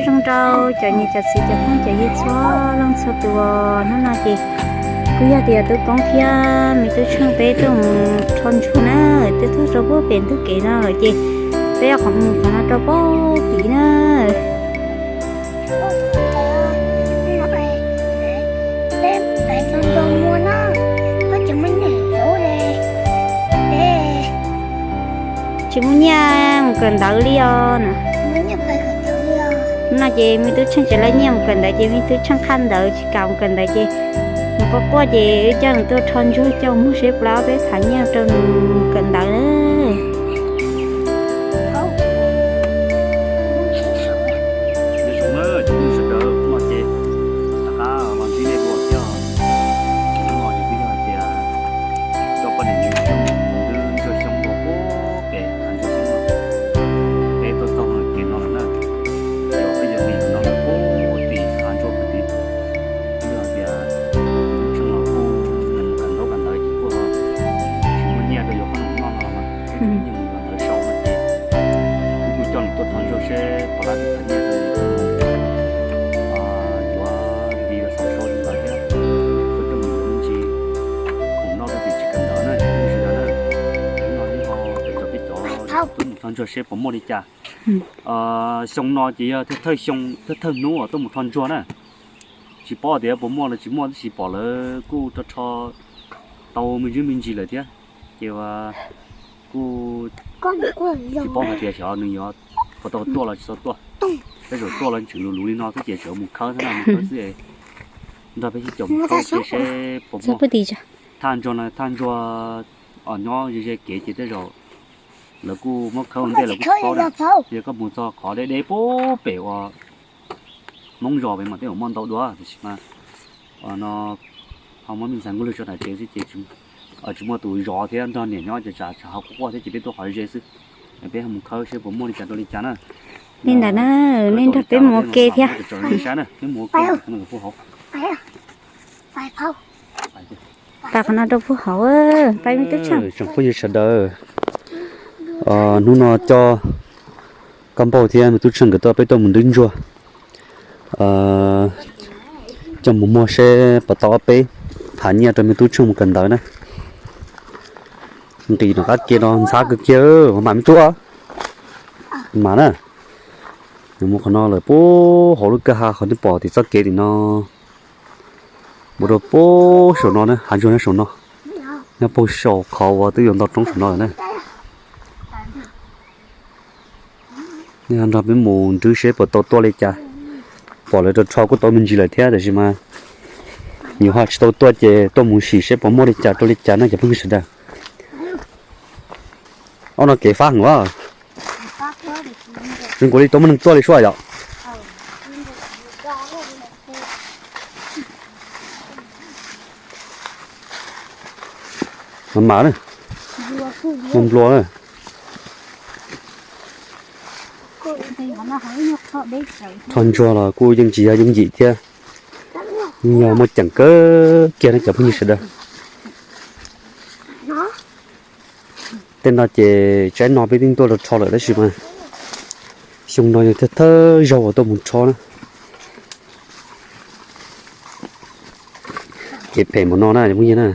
Zoo rau cov niam cov txiv cov phooj cov ywg txhua leej txhua tus, hnub no ces kuj yog tias Tub Koob thiab me Tub Tsheej peb tuaj mus rho ntsuag na, twb tuaj rau puag pem ntug kev no lawm ces peb yuav qhov mus qhov no rau puag tid na. Tsis muaj nyiaj mus kawm ntawv li os na. Hnub no ces me Tub Tsheej tseem laij nyiaj mus kawm ntawv ces me Tub Tsheej qhaj ntawv tsis kam mus kawm ntawv ces nws quaj quaj ces wb coj nws tuaj rho ntsuag coj mus muag seb puas tau peb phav nyiaj rau nws mus kawm ntawv na. Peb tuaj txog kev no lawm na, ces peb yuav li no lawm puag tim hav ntsuag puag tid. Yog tias Tub Tsheej los kuj mus kawm ntaub kawm ntawv ces kuj tsis muaj nyiaj rau yuav qhob noom noj no los mas peb nyiaj mus kawm ntawv sau no ces kuv kuj coj nws tuaj rho ntsuag seb puas tau peb phav nyiaj rau nws yuav li xaus sau li ntawd thiab. Kuv coj mus yuav me ntsis khoom noj rau tim tsis kawm ntawv na, sawv daws na. Hnub no peb cov, peb cov twb mus rho ntsuag seb puas muaj li cas. Xyoo no ces yog thawj thawj xyoo, thawj thawj hnub uas tuaj mus rho ntsuag na. Tsis paub tias puas muaj los tsis muaj, tab sis pom lawv kuj rho rho tau me ntsis me ntsis lawm thiab. Ces kuj tsis paub hais tias xyov nws yuav puas tau tuaj los tsis tau tuaj. Tej zaum tuaj los tseem luv luv li no xwb ces tseem mus khawb thiab no, mus khawb xwb. Nrog peb sib caum mus khawb seb puas muaj. Thaj ntsuag no thaj ntsuag nyob ze ze kev ces tej zaum lawv kuj muab khawb ua ntej lawv kuj tsis paub na. Yog koj mus txog qhov deb deb puag pem uas Hmoob zos pem mas tej zaum muaj ntau dua, tiam sis mas no ho muab me ntxhais Nkauj Lwg tso nram tsev xwb ces tsis muaj tus zov thiab nrog niam nyob ces tsam tsam ho quaj quaj thiab ces peb tuaj qhov ze xwb. Peb ho mus khawb seb puas muaj li cas rau li cas na. Li ntawd na, nej nrog peb mus ua ke thiab. Peb mus ua ke puag hauv. Pais qhov no rau puag hauv, pais me Tub Tsheej. Tsoom phooj ywg sawv daws, hnub no coj Koj Npauj thiab me Tub Tsheej nkawd tuaj, peb tuaj mus nrhiav ntsuag coj mus muag seb puas tau ob peb phav nyiaj rau me Tub Tsheej mus kawm ntawv na. Nqis nram qab ke no ntxhab kawg kiag, mam me Tub, mam na. Nws mus qhov no lawm puag hauv lub kwj ha qhov nej pom tim txoj kev tim no. Mus rau puag saum no na, hav ntsuag nyob saum no, nyob puag saum qhov uas twb yuav nto roob saum no lawm na. Nej nrog peb mus nrhiav seb puas tau tuaj li cas. Pom lawv rho rho kuj tau me ntsis lawm thiab, tiam sis mas yus ho tsis tau tuaj ces tuaj mus sim seb puas muaj li cas rau li cas na cov phooj ywg sawv daws. Ob no kev fab heev os. Zoo nkaus li tau muaj neeg tuaj li suab yom. Mam mam na, muaj nplua na. Rho ntsuag los kuj yeej tsis yog yooj yim thiab, yeej yog muaj ceem kawg kiag na cov phooj ywg sawv daws. Tej no ces tsaib no peb twb tuaj rau rho lawm tab sis mas xyoo no yog thawj thawj zaug uas tuaj mus rho na. Ces phem mus no na phooj ywg na,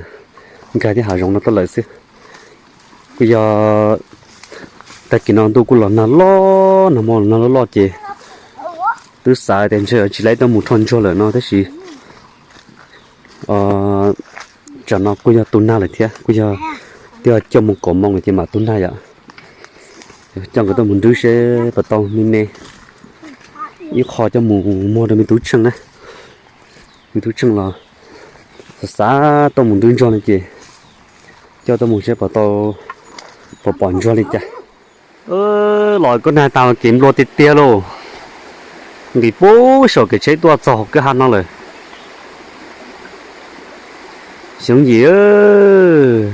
nkag thiab hav zoov no tuaj lawm xwb. Kuj yog tag kis no ntuj kuj los nag loj, nag hmo los nag loj loj ces twb xav tias ntshe tsis laib tuaj mus rho ntsuag lawm no tab sis tsam no kuj yog tu nag lawm thiab, kuj yog twb coj mus kaum moo lawm ces mam tu nag yom. Coj nkawd tuaj mus nrhiav seb puas tau me me ib qho coj mus muag rau me Tub Tsheej na. Me Tub Tsheej los xav xav tuaj mus nrhiav ntsuag no ces coj tuaj mus seb puas tau, puas pom ntsuag li cas. Los koj nag tas kev nplua tiag tiag lauj. Nqis puag saum kev tsheb tuaj txog hauv kwj ha no lawm. Xyov yim,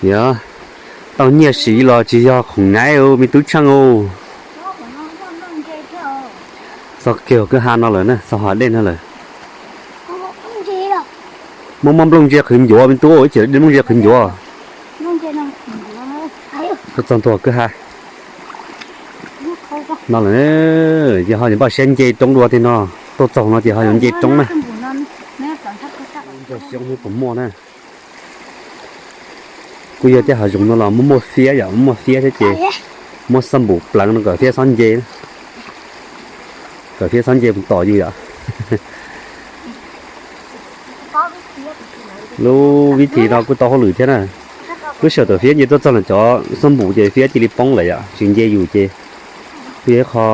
yog tau nyiaj siv los tsis yog khoom nyaiv me Tub Tsheej. Txog kiag hauv kwj ha no lawm na, txog hav dej no lawm. Muaj muaj nplooj ntse qhwv ncuav me Tub, ib chim dej nplooj ntse qhwv ncuav. Txog ntua kwj ha. No lawm, ces ho yuav npaj siab nce roob dua tiag no. Tuaj txog no ces ho yuav nce roob na. Ntsuag xyoob puas muaj na. Kuj yog tej hav zoov no los muaj muaj fiab yom, muaj fiab thiab ces muab xab npum pleev no kom fiab txhob nce, kom fiab txhob nce mus tom yus yom. Lub vib thim no kuj tau hauj lwm thiab na. Lub sij hawm thaum fiab nce tuaj txog lawm cov xab npum ces fiab cia li poob lawm yom, tsis nce yus ces kuj yog ib qho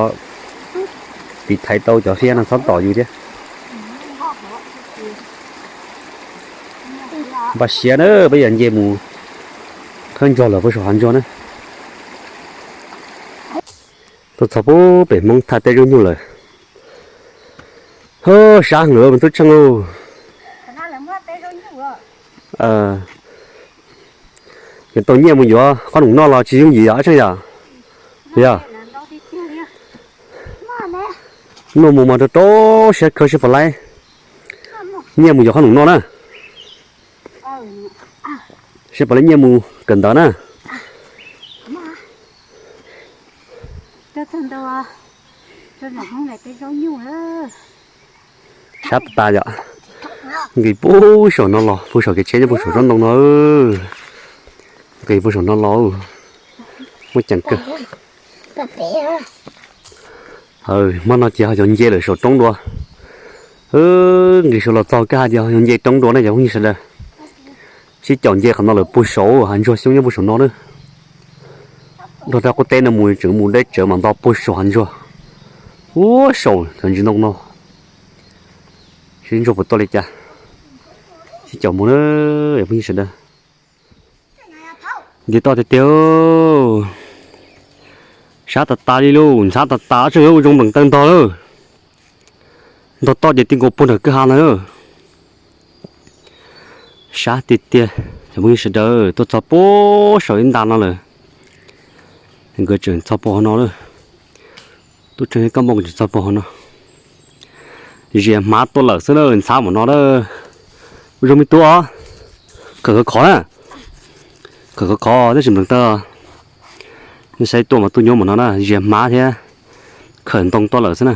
tiv thaiv tau cov fiab no txhob tom yus thiab. Npaj siab na, peb yuav nce mus khawb ntsuag lawm puag saum hav ntsuag na. Tuaj txog puag pem Hmoob thaj teb zaub nyuj lawm. Hub, sab heev lawm me tub Tsheej lauj. Yuav tau nyiaj mus yuav qhob noom noj los tsis yooj yim yom Tsheej yom? Yog, noj mus mas rau rau siab khawb seb puas laib nyiaj mus yuav qhob noom noj na. Seb puas laib nyiaj mus kawm ntawv na. Sab tas tas yom. Nqis puag saum no los, puag saum kev tsheb nyob puag saum tsob ntoo no. Nqis puag saum no los, muaj ceem kawg. Hmo no ces ho yuav nce lawm saum roob dua. Nqis saud los txog kaj hais tias ho yuav nce roob dua na cov phooj ywg sawv daws. Sib caum nce qhov no lawm puag saud hav ntsuag xyoob nyob puag saum no na. Dhau rau qub teb no mus tseem mus deb tsawv mam nto puag saum hav ntsuag. Ua saum cov ntsis ntoo no. Seb ntsuag puas tuaj li cas. Sib caum mus na, phooj ywg sawv daws. Nce toj tiag tiag. Sab tas tas li lauj, ntxhab tas tas, tseem yuav ua zoo npleem taw ntog lawm. Ntog toj ces ti nkaus puag nram kwj ha ntag. Sab tiag tiag, cov phooj ywg sawv daws, tuaj txog puag saum ib nta no lawm. Nkawd tseem txog puag hauv no lawm. Tub Tsheej thiab Kab Npauj nkawd tseem txog puag hauv no. Zias hmav tuaj lawm xwb na, ntxhab mam no na. Ua zoo me tub os. Khawm khov khov na. Khawm khov khov tab sis npleem taw. Nej saib tuaj mas tuaj nyuaj mam no na, zias hmav thiab khawm ntoo tuaj lawm xwb na.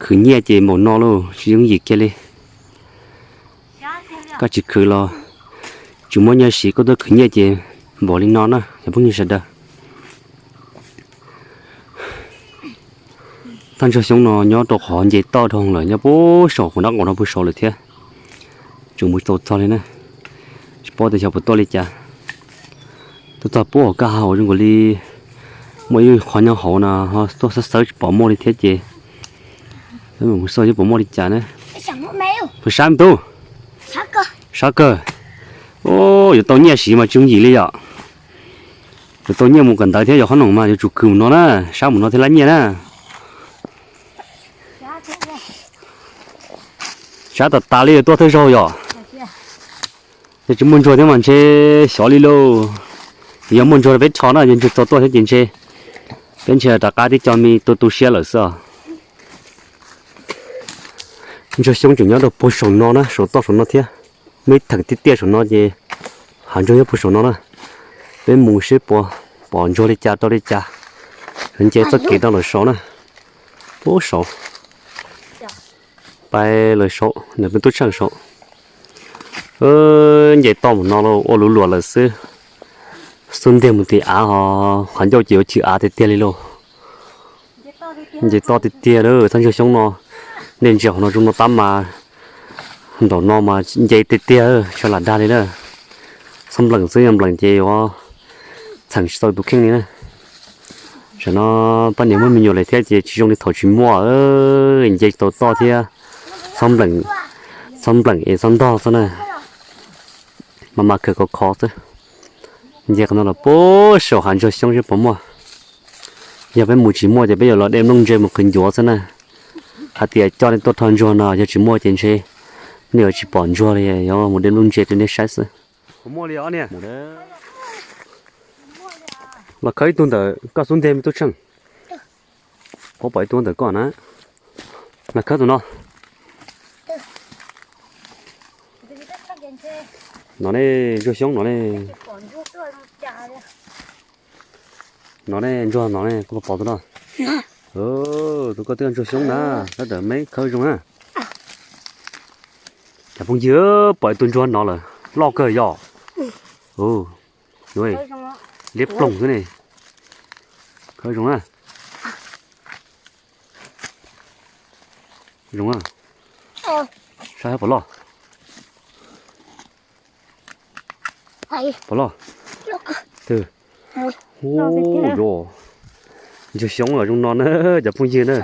Khwv nyiaj ces npaum no lauj, tsis yooj yim kiag li. Koj tsis khwv los tsis muaj nyiaj siv, koj tuaj khwv nyiaj ces npaum li no na cov phooj ywg sawv daws. Thaj ntsuag xyoob no nyob rau qhov nce toj dhau lawm, nyob puag saum qhov nrab qaum no puag saud lawm thiab. Tseem mus txaus txog li na, tsis paub tias xyov puas tuaj li cas. Tuaj txog puag hauv kaj ha hauv zoo nkaus li muaj ib qho nyob hauv no, ho tuaj xawb xawb tsis pom muaj li thiab ces mus xauj seb puas muaj li cas na. Sab me tub, sab kawg. Yuav tau nyiaj siv mas tsis yooj yim li yom. Yuav tau nyiaj mus kawm ntawv thiab yuav qhob noom mas yuav tsum khwv mus no na, sab mus no thiaj lab nyiaj na. Sab tas tas li, tuaj thawj zaug yom. Yog tsis muaj ntsuag thiab mas ntshe xyov li lauj. Yog muaj ntsuag peb rho na, yog ntsuag txog tuaj thiab ces ntshe peb ntshe rov qab tib co me tu tu siab lawm xwb os. Ntsuag xyoob tseem nyob rau puag saum no na, saum toj saum no thiab. Muaj ib theem tiaj tiaj saum no ces hav ntsuag nyob puag saum no na. Peb mus seb puas pom ntsuag li cas rau li cas, nce txoj kev rau lawm saud na. Puag saud, pais lawm saud, ntawm peb tub tsheej saud. Nce toj mus no los ua luv luam lawm xwb. Xub ntiag mus tim av ho qhov ncauj ces yuav chwm av tiag tiag li lauj. Nce toj tiag tiag lawm, thaj ntsuag xyoob no. Nej ntsia qhov no zoo no tab mas nraum no mas nce tiag tiag, tshav lam dag li na. Txhob npleem xwb, yog npleem ces yuav txheem tsis tau tus kheej li na. Tam no poj niam muaj me nyuam lawm thiab ces tsis zoo li thaum tsis muaj, nce tsis tau toj thiab. Txhob npleem, txhob npleem es txhob ntog xwb na. Mas mas khawm khov khov xwb. Nce qhov no los puag saum hav ntsuag xyoob seb puas muaj. Yog peb mus tsis muaj ces peb yuav los de nplooj ntse mus qhwv ncuav xwb na. Hais tias coj nej tuaj rho ntsuag no yog tsis muaj ces ntshe nej yuav tsis pom ntsuag li, yuav mus de nplooj ntse rau nej saib xwb. Los khawb ib tug ntawm koj xub ntiag me tub tsheej. Puas pom ib tug ntawm koj na. Los khawb tus no. No ne, ntsuag xyoob no ne. No ne, ntsuag no ne, koj puas pom tus no? Tus koj twb ntsuag xyoob na, tab tom me khawb zoo na. Cov phooj ywg, pom ib tug ntsuag no lawm, loj kawg yom. Liab ploog xwb ne. Khawb zoo na. Zoo na. Saib puas loj. Puas loj. Ntsuag xyoob los zoo no na, cov phooj ywg na.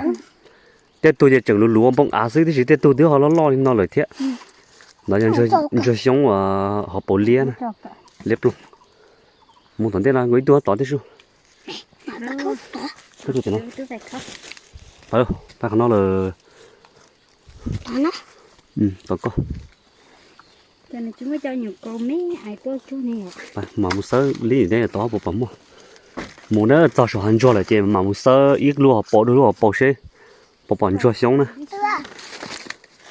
Tej tug ces tseem luv luv ua npoo av xwb, tiam sis tej tug twb ho loj loj li no lawm thiab. No yog ntsuag xyoob uas hauv paus liab na, liab ploog. Mus tom ntej no, ib tug tod tib si. Pab qhov no lawm. Tom koj. Mam mus xawb li ne, tod puas pom muaj. Mus na, txog saum hav ntsuag lawm ces mam mus xawb ib lub hauv paus, dua lub hauv paus seb puas pom ntsuag xyoob na.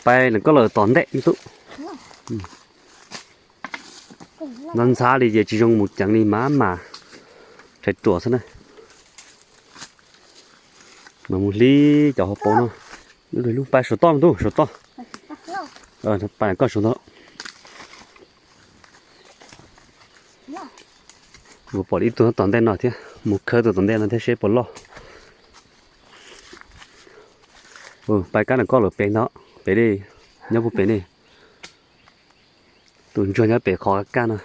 Pab leej koj lawm tom ntej tub. Ntxhab ntxhab li ces tsis zoo mus ceev li, mas mas rhais ruam xwb na. Mas mus hlib cov hauv paus no. Lub pab saum toj tub, saum toj. Pab koj saum toj. Mus pom ib tug tom ntej no thiab, mus khawb tus tom ntej no thiab seb puas loj. Pab kab no koj lawm pem no, pem li, nyob puag pem ne. Tus ntsuag nyob pem qhov kaj no.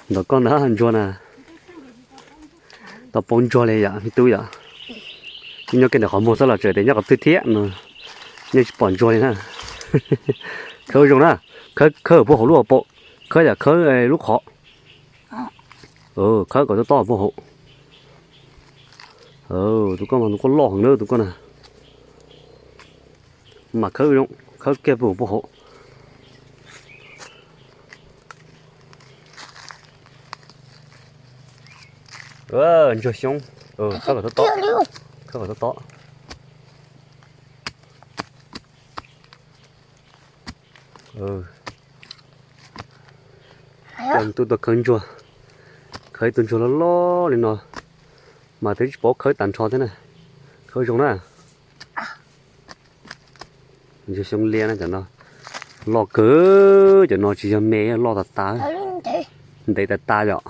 Ntawm koj na ntsuag na. Tau paub ntsuag li yom me tub yom. Nyob kiag ntawm qhov muag xwb los tseem tias nyob qhov twg thiab no, yeej tsis pom ntsuag li na. Khawb zoo na, khawb puag hauv lub hauv paus, khawb yam khawb lub qhov. Khawb kom tob tob puag hauv. Tus koj mas tus koj loj heev na tus koj na. Mas khawb zoo, khawb kiag puag hauv. Ntsuag xyoob, khawb kom tob tob, khawb kom tob tob. Tub tuaj khawb ntsuag, khawb ib tug ntsuag loj loj li no, mas twb tsis paub khawb tag nrho thiab na. Khawb zoo na. Ntsuag xyoob liab na cov no, loj kawg, cov no tsis yog me, loj tas tas, ntev tas tas yom.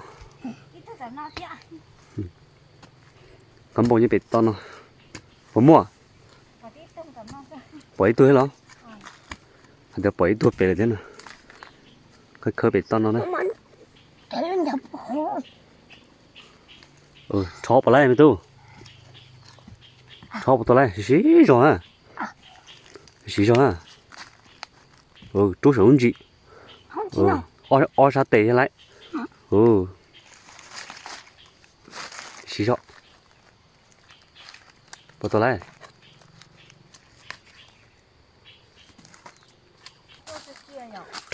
Khawb npauj nyob pem toj no, puas muaj? Pom ib tug thiab los? Hais tias pom ib tug pem lawm thiab no. Khawb khawb pem toj no na. Rho puas laib me tub? Rho puas tau laib? Siv zog na. Siv zog na. Rub saum lub ntsis. Ob sab tes thiaj laib. Siv zog. Puas tau laib?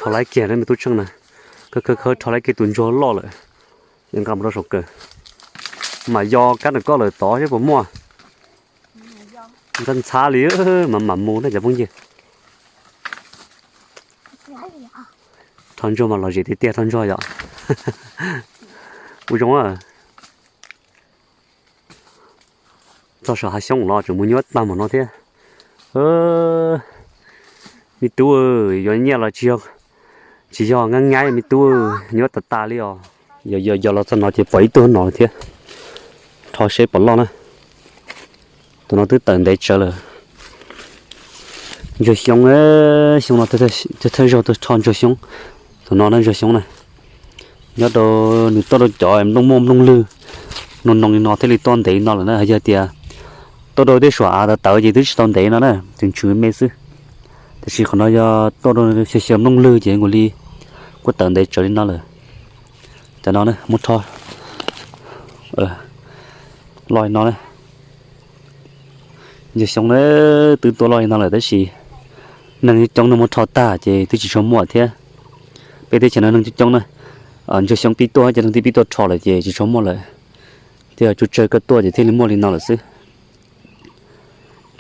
Rho laib kiag na me tub Tsheej na. Khawb khawb khawb rho laib kiag tus ntsuag loj lawm. Nqa mus rau saum kawg. Mam yos kab ntawm koj lawm tod seb puas muaj. Ntxhab ntxhab li, mas mam mus na cov phooj ywg. Rho ntsuag mas lom zem tiag tiag rho ntsuag yom. Ua zoo. Txog saum hav xyoob los tseem mus nyuaj tag mus no thiab. Me tub, yuav nyiaj los tsis yog nab nab me tub, nyuaj tas tas li os. Yog yog los txog no ces pom ib tug no thiab. Rho seb pom loj na. Tus no twb tawm ntev tsawv lawm. Ntsuag xyoob, xyoo no thawj zaug tuaj rho ntsuag xyoob. Tus no na ntsuag xyoob na. Nyob rau nws tuaj rau cov nplooj muaj nplooj lwg, noo noo li no thiaj li tuaj ntev li no lawm na. Yog tias tuaj rau tej suam av tawv tawv ces twb tsis tau ntev no na, tseem tshwm me xwb. Tiam sis qhov no yog tuaj rau xyaw xyaw nplooj lwg ces nkaus li kuj tawm ntev tsawv li no lawm. Cov no muab rho loj li no na. Ntsuag xyoob na, twb tuaj loj li no lawm tab sis neeg coob coob no muab rho tag ces twb tsis tshua muaj thiab. Peb teb chaws no neeg coob coob na, ntsuag xyoob pib tuaj ces leej twg pib tuaj rho lawm ces tsis tshua muaj lawm. Thiaj tsuas tsawg koj tuaj ces thiaj li muaj li no lawm xwb.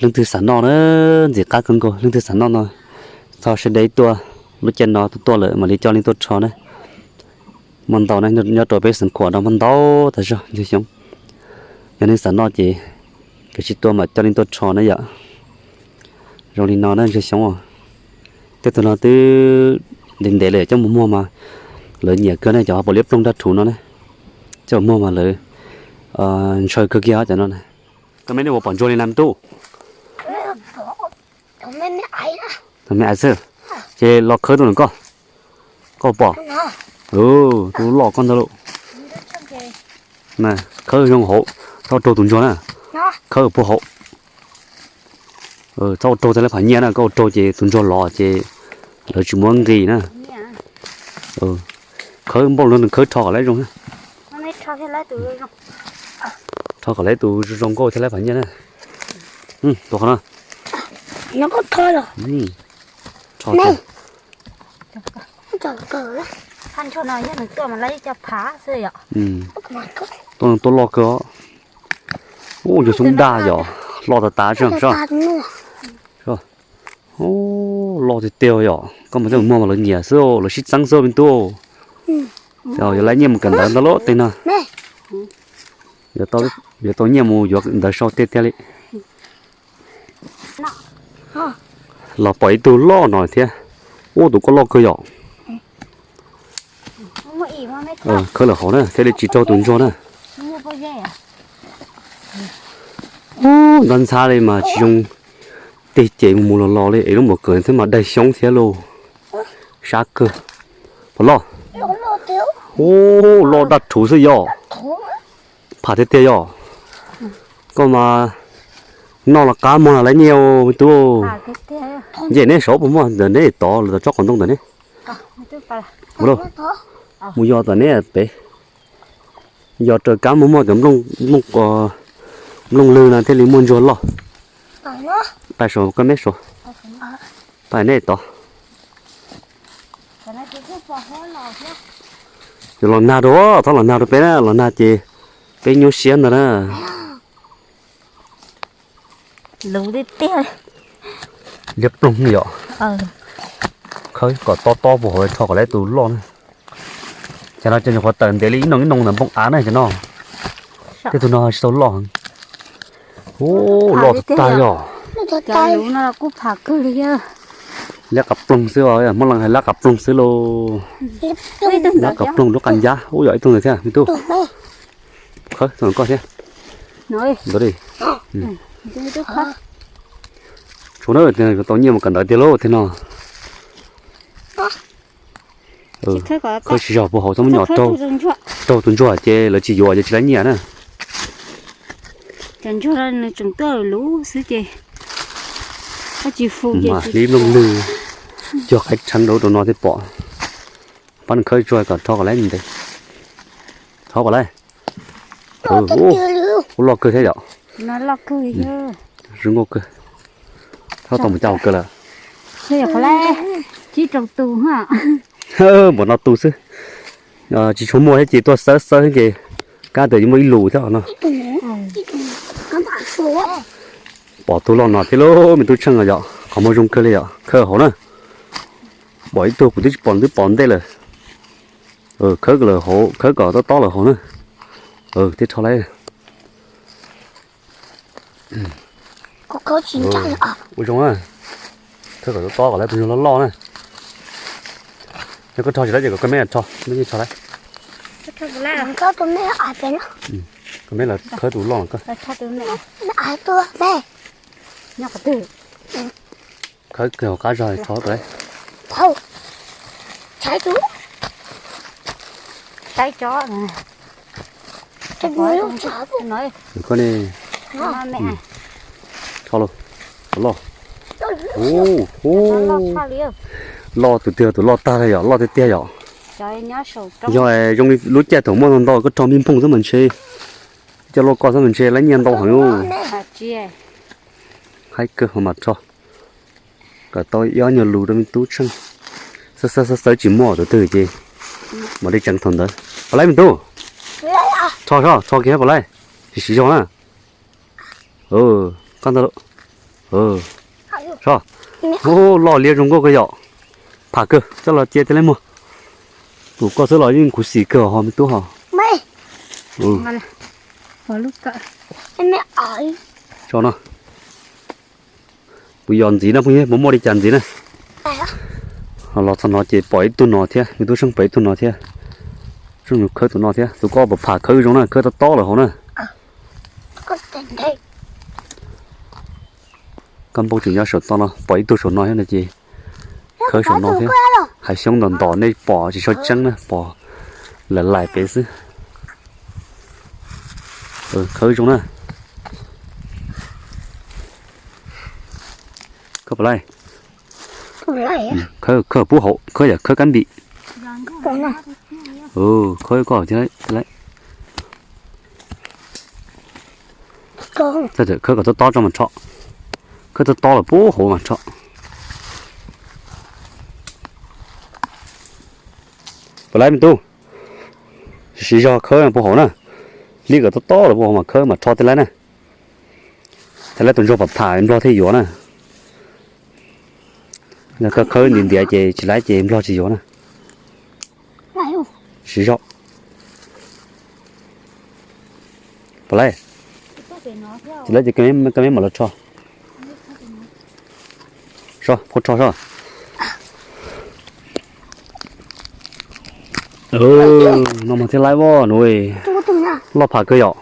Leej twg xav noj na, ntxim qab kawg nkaus, leej twg xav noj no, txhob sawv daws tuaj, lub caij no tuaj tuaj lawm mam li coj leej tuaj rho na. Muaj ntau na, nyob rau peb xeev Khuam no muaj ntau tag zog ntsuag xyoob. Yog nej xav noj ces kav tsij tuaj mam coj leej tuaj rho na yom. Zoo li no na ntsuag xyoob os. Tej tug no twb ntev ntev lawm coj mus muag mas lawv nyiam kawg na, cov pom liab ploog daj rhuv no na. Coj mus muag mas lawv ntshaw kawg kiag cov no na. Koj me nej ua pom ntsuag li na me tub? Thaum me xwb, ces los khawb tus no koj, koj pom. Tus loj koj ntag lauj. Khawb zoo hauv, txhob ua raug tus ntsuag na. Khawb puag hauv. Txhob ua raug thiaj li pam nyiaj na, koj ua raug ces tus ntsuag los ces lawv tsis muab nqis na. Khawb npaum li no khawb rho kom lawv zoo na. Rho kom lawv tus zoo zoo nkauj thiaj li pam nyiaj na. Tus qhov no. Tuaj loj kawg. Ub, ntsuag xyoob daj yom, loj tas tas tseeb. Loj tiag tiag yom, koj mus coj mus muag mas lawv nyiam xwb, lawv sib txeeb xwb me tub. Yuav laib nyiaj mus kawm ntawv ntag lauj tej no. Yuav tau nyiaj mus yuav ntawv sau tiag tiag li. Los pom ib tug loj no thiab. Ub, tus koj loj kawg yom. Khawb lawm hauv na thiaj li tsis raug tus ntsuag na. Ub, ntxhab ntxhab li mas tsis zoo. Tej ces mus mus los los li es lub mom kawm thiab mas daig xyoob thiab lauj. Sab kawg. Pom loj. Ub, loj daj rhuv xwb yom. Pham tiag tiag yom. Koj mas noj los qab muag los laib nyiaj me tub. Nce neb saud puas muaj ntawm neb tod los tsob qhov ntoo ntawm neb. Mus yos tom neb pem. Yos raws kab muag muaj cov nplooj lwg no thiaj li muaj ntsuag loj. Pais saud koj neb saud. Pais neb tod. Yuav los nag rau, txhob los nag rau peb na, los nag ces peb nyuaj siab ntag na. Liab ploog yom. Khawb kom tob tob puag hauv rho kom lawv tus loj na. Ces no ces nyuam qhuav tawm ntev li ib noo ib noo ntawm npoo av na ces no. Tej tug no tsis tau loj. Ub, loj tag yom. Lab qab ploog xwb, muab leej hais lab qab ploog xwb lauj. Lab qab ploog lub qab ncab ub yom, ib tug ntawd thiab me tub. Khawb tus koj thiab. Ntawd li. Tshuav na, tau nyiaj mus kawm ntawv tiag lauj tej no. Khawb tsis zog puag hauv txhob muab nyom raug tus ntsuag ces lawv tsis yuav ces tsis laib nyiaj na. Cov ntsuag tseem tuaj luv xwb ces, tsis fu ces mas hlib nplooj lwg, cog qaib tsheeb rau no thiaj pom. Pab nws khawb tsuag kom rho kom laib ntev. Rho kom laib. Ub, loj kawg thiab yom. Zoo nkauj kawg. Txhob tau mus cau kawg lawm. Npaum no tu xwb. Tsis tshua muaj thiab ces tuaj xawb xawb thiab ces kab ntawd yuav muaj ib lus thiab no. Pom tus loj no thiab lauj, me tub Tsheej no yom, qhov muag zoo kawg li yom, khawb hauv na. Pom ib tug kuv twb tsis pom, twb pom ntej lawm. Khawb lawm hauv, khawb kom tob tob lawm hauv na. Thiaj rho lawm. Ua zoo, khawb kom tob tob kom lawv tus zoo loj loj na. Yog koj rho tsis laib ces kom koj me rho, me rho lawm. Koj me los khawb tus loj koj. Khawb kiag hauv qab zog rho kom lawm. Koj ne, rho lauj, loj. Loj tus twg tus loj tag li yom, loj tiag tiag yom. Yog zoo li lub caij thaum muaj ntau ntau koj rho mij nphooj xwb mas ntshe, coj luaj koj xwb mas ntshe laib nyiaj ntau heev. Haib kawg mas rho. Kom tau ib ob nyuag lus rau me tub Tsheej. Xawb xawb xawb xawb tsis muaj tus twg ces mam li tseev thaum ntawd. Pom laib me tub. Rho, rho kiag pom laib. Siv siv zog na. Koj ntag lauj. Loj liab zoo nkauj kawg yom. Pham kawg, coj los cia tib leeg muag. Tus koj xwb los yeej khuv xim kawg ho me tub ho. Tso no. Kuv yos ntxiv na phooj ywg, puas muaj li cas ntxiv na. Los txog no ces pom ib tug no thiab, me tub Seej pom ib tug no thiab. Seej yuav khawb tus no thiab, tus koj pom pham khawb zoo na, khawb tob tob lawm hauv na. Koj npauj tseem nyob saum toj no, pom ib tug saum no thiab no ces khawb saum no thiab. Hav xyoob ntom ntom nej pom tsis tshua tseeb na, pom lawm laim pem xwb. Khawb zoo na. Khawb pom lawm. Khawb pub hauv, khawb yam khawb kab npim. Khawb koj thiab lawm. Khawb kom tob tob tso mas rho. Khawb tob tob lawm pub hauv mas rho. Pom lawm me tub. Siv zog khawb pub hauv na. Hlib kom tob tob lawm pub hauv mas khawb mas rho thiaj laib na. Thiaj laib tus ntsuag pham pham nplog thiaj yuav na. Yog koj khawb ntiav ntiav ces tsis laib ces nplog tsis yuav na. Siv zog. Pom lawm. Tsis laib ces koj meb mam los rho. So, phua rho so. No mas thiaj laib voj nuav. Loj pham kawg yom.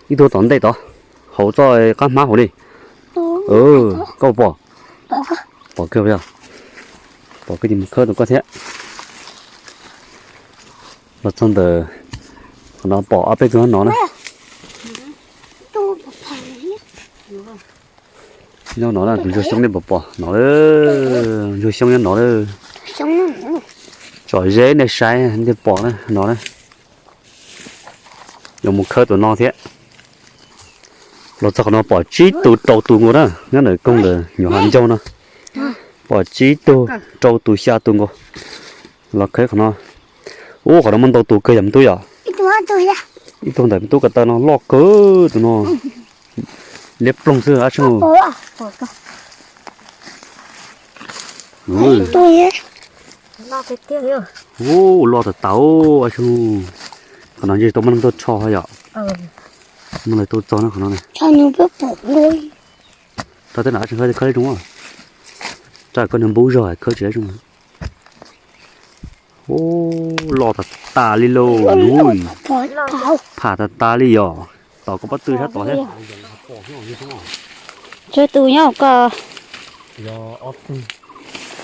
Ib tug tom ntej tod, hauv txoj qab hmab hauv li. Koj pom? Pom kawg yog. Pom kawg ces mus khawb tus koj thiab. Los txog ntawm qhov no pom ob peb tug nov na. Nyob no na, tus ntsuag xyoob nej puas pom no lawm? Ntsuag xyoob nyob no lawm. Tsom zeb nej saib nej pom na, no na. Yuav mus khawb tus no thiab. Los txog qhov no pom tsib tus rau tus nkaus na, nyob ntawm koog ntawm nyuam hav ncaug no. Pom tsib tug rau tus xya tus nkaus. Los khawb qhov no. Ub, qhov no muaj ntau tus kawg yam me tub yom. Ib tug ntawm me tub ko taw no loj kawg tus no. Liab ploog xwb ab tseej. Ub, loj tas tas ab tseej. Qhov no ntshe tau muaj neeg tuaj rho yom. Muaj neeg tuaj txog qhov no. Rho tej no ab tseej, khawb zoo. Rau koj nws npub zog khawb tsis zoo. Ub, loj tas tas li lauj. Pham tas tas li yom. Tom koj pob tw sab tod thiab. Tsawg tus nyob ko?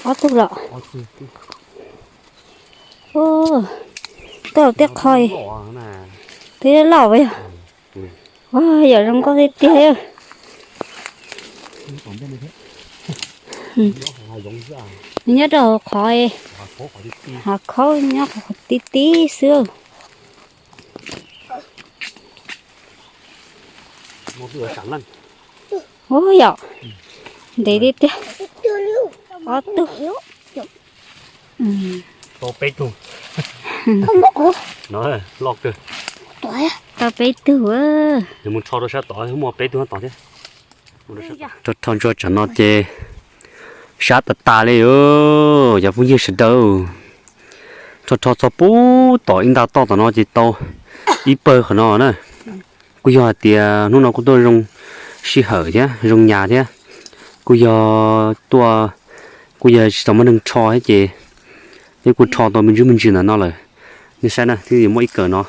Ob tug los. Koj tej qho twb loj yog. Yam zoo nkauj tiag tiag. Nyob rau hauv qhov, hav khaub nyob qhov ti ti xwb. Ub yom, ntev tiag tiag. Ob tug. Tau peb tug. No loj kawg. Tau peb tug. Mus rho rau sab tod muaj peb tug tod thiab. Rho rho ntsuag tsam no ces sab tas tas li. Cov phooj ywg sawv daws, rho rho txog pub tom ib nta toj tom no ces tau ib pawg qhov no na. Kuj yog hais tias hnub no kuj tuaj zoo sij hawm thiab zoo nyas thiab. Kuj yog tuaj, kuj yog tsis tau muaj neeg rho thiab ces peb kuj rho tau me ntsis me ntsis ntawm no lawm. Nej saib na, twb muaj ib kawm no.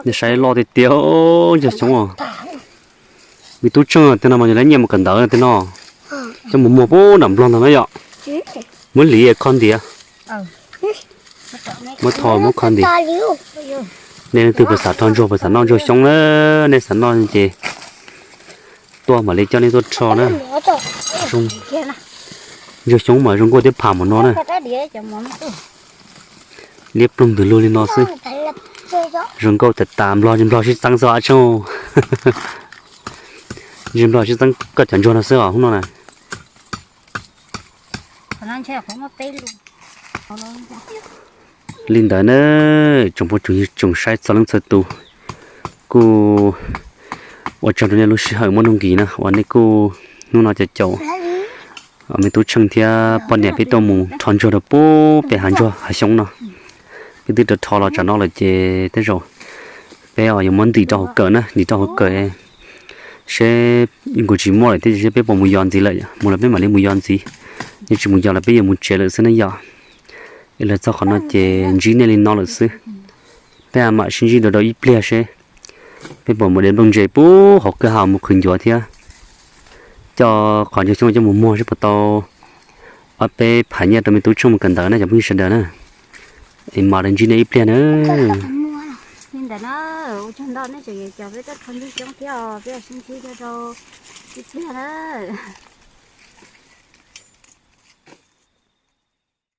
Nej saib loj tiag tiag, ntsuag xyoob os. Me tub Tsheej tej no mas yog lawv nyiaj mus kawm ntawv tej no, coj mus muag pub nram Nplog ntag na yom. Muab hliv kho ntiav, muab tho muab kho ntiav. Nej leej twg puas xav rho ntsuag puas xav noj ntsuag xyoob na, nej xav noj ces tuaj mam li coj nej tuaj rho na. Ntsuag xyoob mas zoo nkauj thiab pham npaum no na. Liab ploog ntws lug li no xwb. Zoo nkauj tas tas, Nplog Nplog sib txeeb xwb ab tseej. Ntshe Nplog sib txeeb koj cov ntsuag no xwb os hnub no na. Li ntawd na, tsoom phooj tsoom ywg tsoom saib txhua leej txhua tus, kuj Ua tsaug rau nej lub sij hawm muaj nuj nqis na uas nej kuj hnub no caum caum me tub Tsheej thiab poj niam peb tuaj mus rho ntsuag rau pub pem hav ntsuag hav xyoob no. Peb twb rho rho los tsam no lawm ces tej zaum peb yuav muab ntim rau hauv kawm na, ntim rau hauv kawm seb nkaus tsis muaj lawm thiab seb peb puas mus yos ntxiv lawm, mus lawm peb mam li mus yos ntxiv, yog tsis mus yos lawm peb yuav mus tsev lawm xwb ne yom. Es los txog qhov no ces ntsib nej li no lawm xwb. Peb mam sib ntsib dua rau ib pliag seb peb puas mus de nplooj ntse pub hauv kwj ha mus qhwv ncuav thiab coj qhov ncauj xyoob coj mus muag seb puas tau ob peb phav nyiaj rau me tub Tsheej mus kawm ntawv na cov phooj ywg sawv daws na. Es mam li ntsib nej ib pliag na. Li ntawd na, ua tsaug ntau nej tseem coj peb tuaj rho ntsuag xyoob thiab os, peb sib ntsib dua rau ib pliag na.